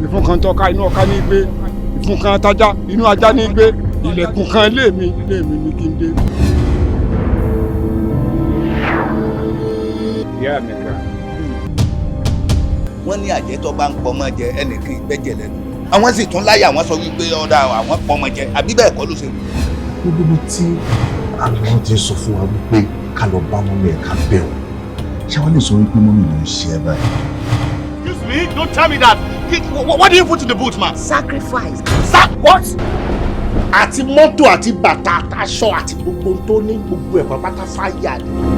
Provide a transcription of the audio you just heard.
Ìfun kan tọ́ka, inú ọ̀ka ní gbé. Ìfun kan tájá, inú ajá ní gbé. Ilẹ̀kùn kan ilé mi, ilé mi ní kí n dé. Ìyá mi kan. Wọ́n ní àjẹ́ tó bá ń pọmọ jẹ, ẹnìkan ìgbẹ́jẹ̀ lẹ́nu. Àwọn sì tún láyà, wọ́n sọ wípé ọ̀dà àwọn pọmọ jẹ, àbí bẹ́ẹ̀ kọ́ ló ṣe rí. Gbogbo ibi tí àwọn ti sọ fún wa wípé ká lọ bá mummy ẹ̀, ká bẹ̀ wọ́n, ṣé wọ́n lè sọ wípé mummy ló ń ṣe ẹ báyìí? Excuse me, don't tell me that. What do you put in the boot, man? Sacrifice. Sa what? Àti mọ́tò àti bàtà àtàṣọ àti gbogbo ohun tó ní, gbogbo ẹ̀ pátápátá, fáyà ni.